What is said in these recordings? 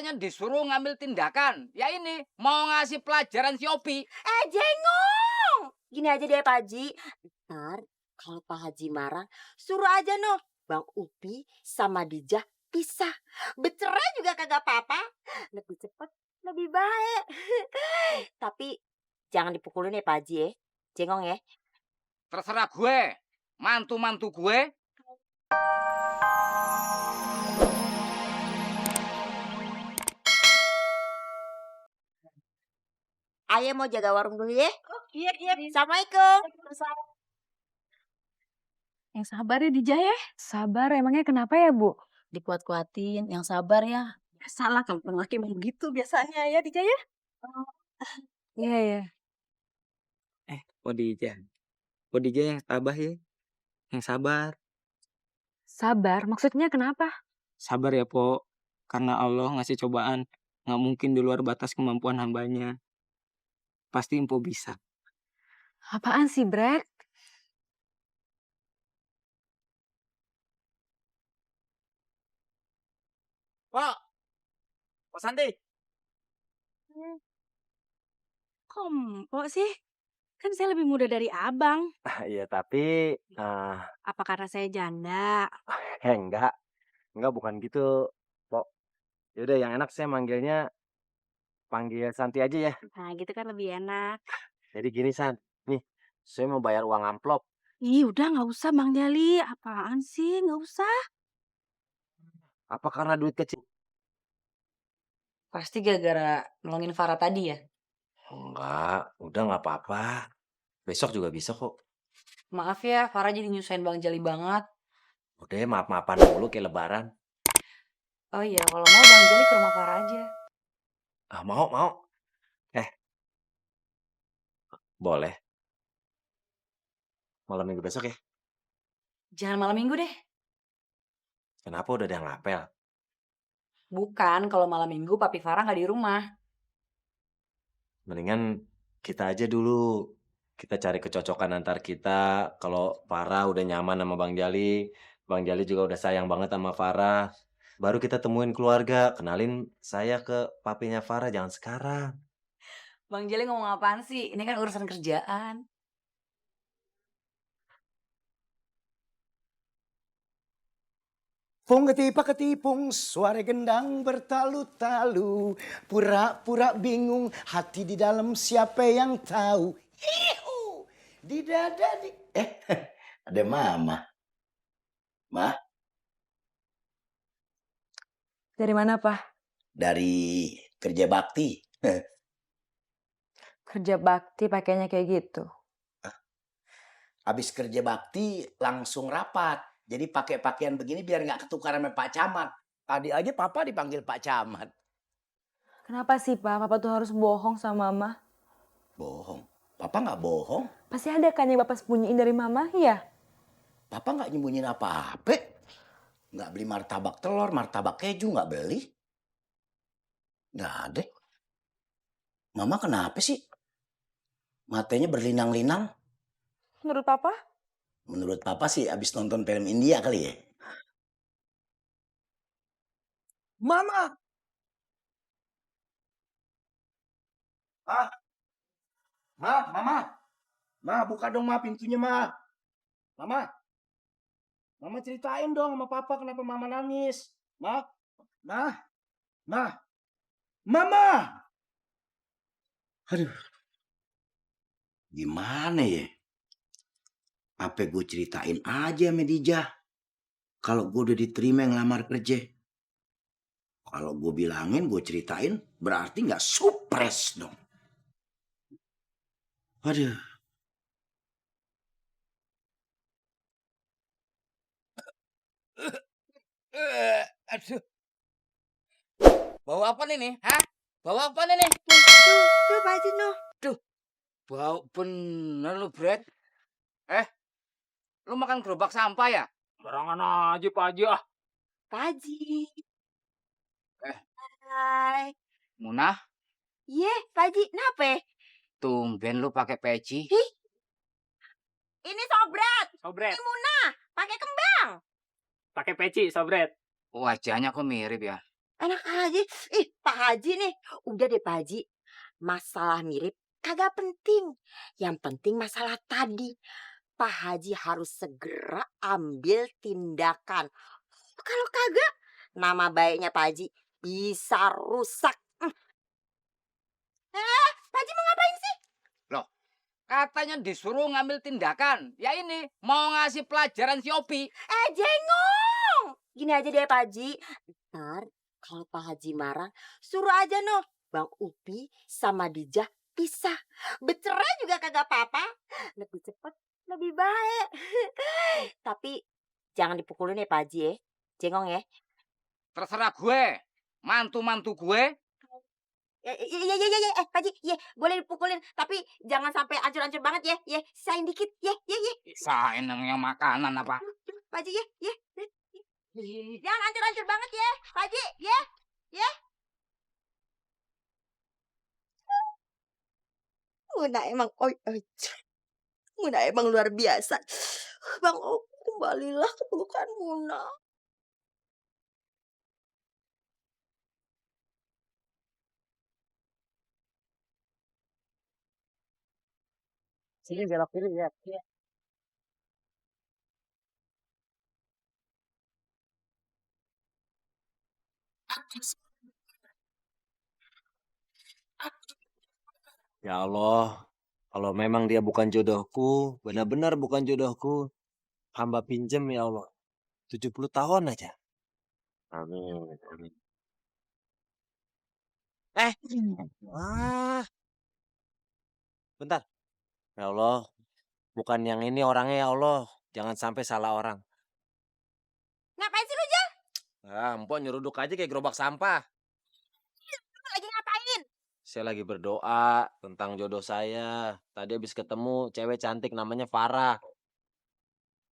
katanya disuruh ngambil tindakan. Ya ini, mau ngasih pelajaran si Opi. Jengong! Gini aja deh Pak Haji. Ntar kalau Pak Haji marah, suruh aja noh Bang Upi sama Dijah pisah. Bercerai juga kagak apa-apa. Lebih cepat, lebih baik. Tapi jangan dipukulin ya Pak Haji ya. Jengong ya. Terserah gue, mantu-mantu gue. Ayah mau jaga warung dulu ya. Iya. Assalamualaikum. Yang sabar ya Dijah ya. Sabar, emangnya kenapa ya, Bu? Dikuat-kuatin, yang sabar ya. Salah kalau laki emang begitu biasanya ya Dijah ya. Iya, ya. Dijah yang tabah ya. Yang sabar. Sabar, maksudnya kenapa? Sabar ya, Po. Karena Allah ngasih cobaan. Nggak mungkin di luar batas kemampuan hambanya. Pasti Empo bisa. Apaan sih, Brek? Pak Santi. Kok sih? Kan saya lebih muda dari abang. Iya, tapi Apa karena saya janda? enggak. Enggak, bukan gitu, Pok. Yaudah, yang enak saya panggil Santi aja ya. Nah gitu kan lebih enak. Jadi gini, San. Nih, saya mau bayar uang amplop. Ih udah gak usah Bang Jali. Apaan sih? Gak usah. Apa karena duit kecil? Pasti gara-gara nolongin Farah tadi ya? Enggak, udah nggak apa-apa. Besok juga bisa kok. Maaf ya, Farah jadi nyusahin Bang Jali banget. Udah, maaf-maafan dulu kayak lebaran. Oh iya, kalau mau Bang Jali ke rumah Farah aja. Mau. Boleh. Malam minggu besok ya? Jangan malam minggu deh. Kenapa udah ada yang ngapel? Bukan, kalau malam minggu Papi Farah nggak di rumah. Mendingan kita aja dulu. Kita cari kecocokan antar kita. Kalau Farah udah nyaman sama Bang Jali juga udah sayang banget sama Farah. Baru kita temuin keluarga. Kenalin saya ke papinya Farah, jangan sekarang. Bang Jali ngomong apaan sih? Ini kan urusan kerjaan. Pung ketipung, suara gendang bertalu-talu. Pura-pura bingung, hati di dalam siapa yang tahu. Ihu, di dada di... ada mama. Ma? Dari mana, Pak? Dari kerja bakti. Kerja bakti pakainya kayak gitu. Habis kerja bakti langsung rapat. Jadi pakai pakaian begini biar nggak ketukar sama Pak Camat. Tadi aja Papa dipanggil Pak Camat. Kenapa sih, Pak? Papa tuh harus bohong sama Mama? Bohong? Papa nggak bohong. Pasti ada kan yang Bapak sembunyiin dari Mama, ya? Papa nggak nyembunyiin apa-apa. Nggak beli martabak telur, martabak keju nggak beli. Nggak ada. Mama kenapa sih? Matanya berlinang-linang. Menurut Papa? Menurut Papa sih abis nonton film India kali ya. Mama! Mama! Ma, buka dong Ma pintunya Ma. Mama ceritain dong sama Papa kenapa Mama nangis. Mama! Aduh. Gimana ya? Apa gue ceritain aja sama Dijah. Kalau gue udah diterima ngelamar kerja. Kalau gue bilangin, gue ceritain, berarti nggak supres dong. Aduh. Aduh. Bau apa nih? Hah? Bau apa nih? Tuh Pak Haji noh. Bau bener lu, Brad. Lu makan gerobak sampah ya? Barangan aja, Pak Haji. Pak Haji. Eh. Hai. Munah, Iya, Pak Haji, kenapa? tumben lu pakai peci. Ini sobret. Sobret. Ini Muna, pakai kembang. Pakai peci, sobret. Wajahnya kok mirip ya? Enak aja. Ih, Pak Haji nih. Udah deh Pak Haji. Masalah mirip kagak penting. Yang penting masalah tadi. Pak Haji harus segera ambil tindakan. Kalau kagak, nama baiknya Pak Haji bisa rusak. Pak Haji mau ngapain sih? Katanya disuruh ngambil tindakan. Ya ini, mau ngasih pelajaran si Opi. Jengong. Gini aja deh Pak Haji. Ntar kalau Pak Haji marah, suruh aja noh Bang Upi sama Dijah pisah. Bercerai juga kagak apa-apa. Lebih cepet, lebih baik. Tapi jangan dipukulin ya Pak Haji ya. Jengong ya. Terserah gue. Mantu-mantu gue. Iya, Pak Haji, ya boleh dipukulin, tapi jangan sampai ancur-ancur banget ya, sisain dikit, ya. Sain yang makanan apa? Pak Haji, ya. Jangan ancur-ancur banget ya, Pak Haji, ya. Muna emang luar biasa. Bang, kembalilah ke pelukan Muna. Sini belok kiri ya. Ya Allah, kalau memang dia bukan jodohku, benar-benar bukan jodohku, hamba pinjem ya Allah. 70 tahun aja. Amin, amin. Wah, bentar. Ya Allah, bukan yang ini orangnya ya Allah. Jangan sampai salah orang. Ngapain sih lu, Jah? Mpok nyeruduk aja kayak gerobak sampah. Lu lagi ngapain? Saya lagi berdoa tentang jodoh saya. Tadi habis ketemu cewek cantik namanya Farah.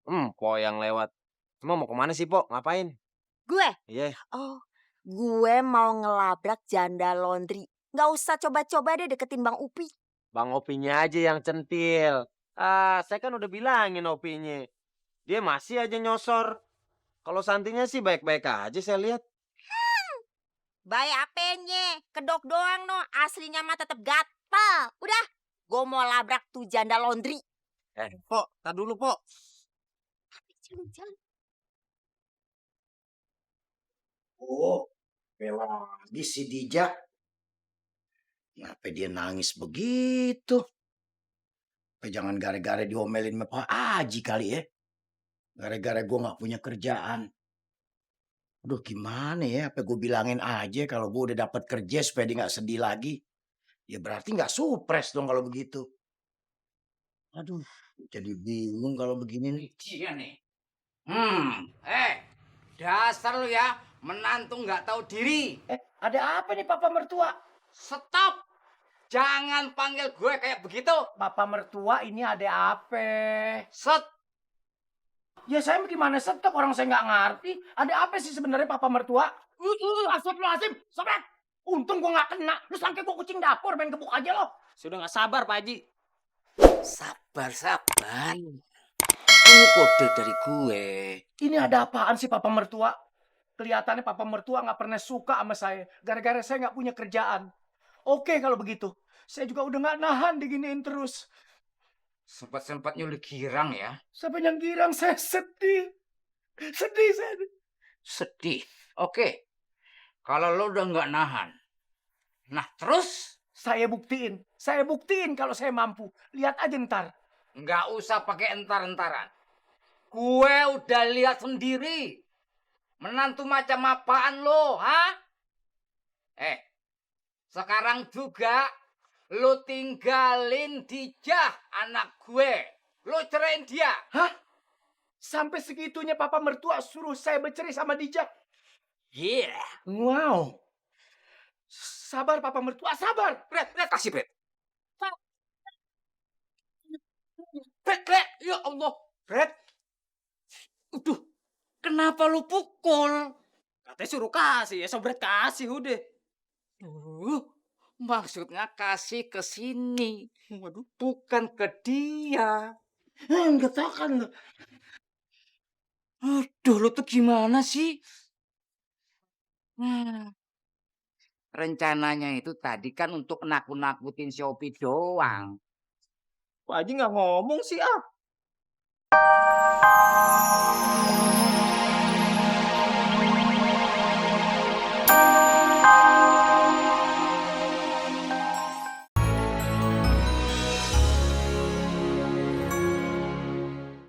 Pok yang lewat. Emang mau kemana sih, Pok? Ngapain? Gue? Iya. Oh, gue mau ngelabrak janda laundry. Nggak usah coba-coba deh deketin Bang Upi. Bang Opinya aja yang centil. Saya kan udah bilangin Opinya. Dia masih aja nyosor. Kalau Santinya sih baik-baik aja saya lihat. Baik apenya? Kedok doang no. Aslinya mah tetep gatal. Udah, gue mau labrak tuh janda laundry. Pok, tar dulu, Pok. Jalan. Oh, lagi si Dijak. Kenapa dia nangis begitu? Apa jangan gara-gara diomelin sama Pak Haji kali ya? Gara-gara gue gak punya kerjaan. Aduh gimana ya? Apa gue bilangin aja kalau gue udah dapat kerja supaya dia gak sedih lagi. Ya berarti gak supres dong kalau begitu. Aduh, jadi bingung kalau begini nih. Dia nih. Dasar lu ya, menantu nggak tahu diri. Ada apa nih Papa Mertua? Stop. Jangan panggil gue kayak begitu. Papa Mertua ini ada apa? Set. Ya saya gimana stop orang saya nggak ngerti. Ada apa sih sebenarnya Papa Mertua? Astagfirullahaladzim, sobek. Untung gua nggak kena. Lu sangka gua kucing dapur main gebuk aja lo. Sudah nggak sabar, Pak Haji. Sabar. Ini kode dari gue. Ini ada apaan sih Papa Mertua? Kelihatannya Papa Mertua nggak pernah suka sama saya. Gara-gara saya nggak punya kerjaan. Oke kalau begitu. Saya juga udah nggak nahan diginiin terus. Sempat-sempatnya lu girang ya. Sampai yang girang saya sedih. Sedih saya. Sedih. Oke. Kalau lo udah nggak nahan. Nah terus? Saya buktiin kalau saya mampu. Lihat aja ntar. Nggak usah pakai entar-entaran. Gue udah lihat sendiri. Menantu macam apaan lo, ha? Sekarang juga lo tinggalin Dijah, anak gue. Lo ceraiin dia. Hah? Sampai segitunya Papa Mertua suruh saya bercerai sama Dijak. Yeah. Wow. Sabar Papa Mertua, sabar. Bret, kasih Bret. Bret, ya Allah. Bret. Uduh, kenapa lu pukul? Katanya suruh kasih, ya sobret kasih udah. Maksudnya kasih ke sini. Waduh, bukan ke dia. Enggak tahu kan. Aduh, lu tuh gimana sih? Rencananya itu tadi kan untuk nakut-nakutin si Opi doang. Pak Haji nggak ngomong sih ah.